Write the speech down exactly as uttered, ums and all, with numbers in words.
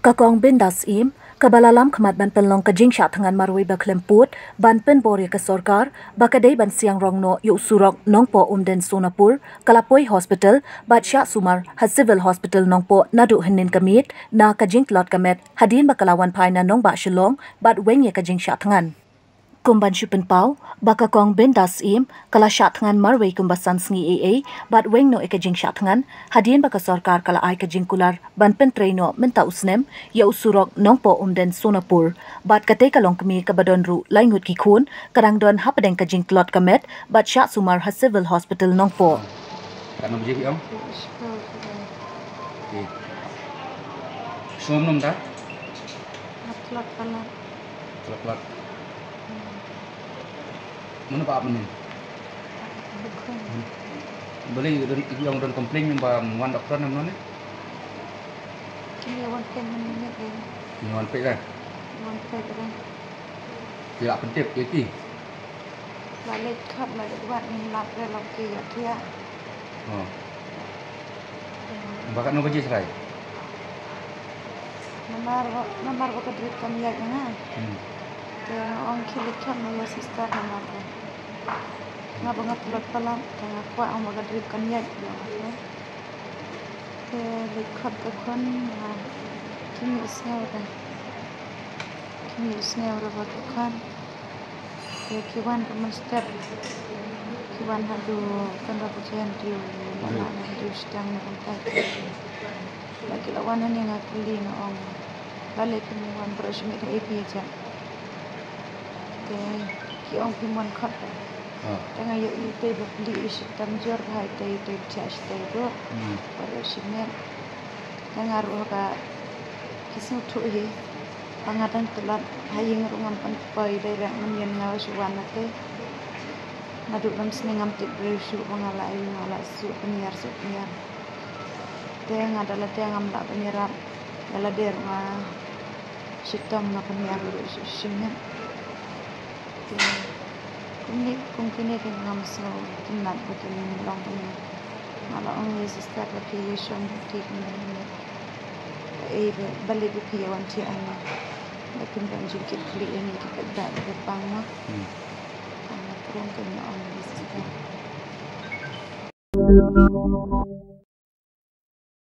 Ka Kong Bindas Im, kaba la lam khmat ban pynlong ka jingshah thngan marwei ba khlem pud, ban pynbor ïa ka sorkar ba ka dei ban siang rong noh ïa u surok Nongpoh Umden Sonapur, ka la poi hospital bad shah sumar ha Civil Hospital Nongpoh naduh hynnin ka miet na ka jingtlot ka met, hadien ba ka la wan phai na nongbah Shillong bad weng ïa ka jingshah thngan. Kum ban shu pynpaw ba ka Kong Bindas Im ka la shah thngan marwei kumba san sngi ei ei bad weng noh ïa ka jingshah thngan, hadien ba ka sorkar ka la ai ka jingkular ban pyntrei noh mynta u snem ïa u surok Nongpoh Umden Sonapur. Bad kata ka long kmie kaba don ruh lai ngut ki khun, ka dang don hapdeng ka jingtlot ka met bad shah sumar ha Civil Hospital Nongpoh. Katno baje phi ong? Phi sngewbha ym ong da? Tlot palat. Tlot palat. Mano ba ap mynnin? Balei don, ïa ong don complain ba ym wan doktor ne mano ne? Kine wan peit mynnin ne. Kine wan peit re? Wan peit re. Ki la pyntip ïa ki? La leit khot, la leit wad, ngim lap re, la ki ïa thiah. Oh. Ba katno baje trai? Namar ba, namar ba ka drip kam ïaid nga. Hmm. Te nga ong khie leit khot ma ïa sister namar ba nga ba nga tlot palat, te nga kwah ong ba ka drip kan ïaid ïa nga. Te leit khot ka khun, nga kim ïohsngew re. Kim ïohsngew re ba ka khun. Te ki wan ruh mynstep. Ki wan haduh kan ba ka jen riew, la la haduh shiteng na kumta. La ki la wan hangne nga kylli nga ong, balei phim wan baroh shi miet, ha ei phi ïa jam? Te ki ong phim wan khot. Ah. Te nga ïohi te ba plie shitom jur bha, te te thiah shatei ruh. Hmm. Baroh shi miet. Te nga ruh ha ka, ki sngewthuh hi ba nga dang tlot, ha ïing ruh ngam pynpoi, dei rek mynnin nga shu wan nate. Naduh lam snem ngam tip briew shuh ba nga la ïoh, nga la shu pynïar shu pynïar. Te nga da lade ngam lah ban ïarap, da lade ruh nga shitom, nga pynïar ruh shu shi miet. Te kumne, kum kine ki ngam sngewtynnat ba kin long kumne. Nga la ong ïa sister ba phi ïa shong bad ki kumne kumne. Kaei ba, balei ba phi ïa wan thiah hangne? Ba kin don jingkitkhlieh ïa ngi ki paidbah ba pang mo. Hmm. Ka nga kren ka nga ong ïa sister.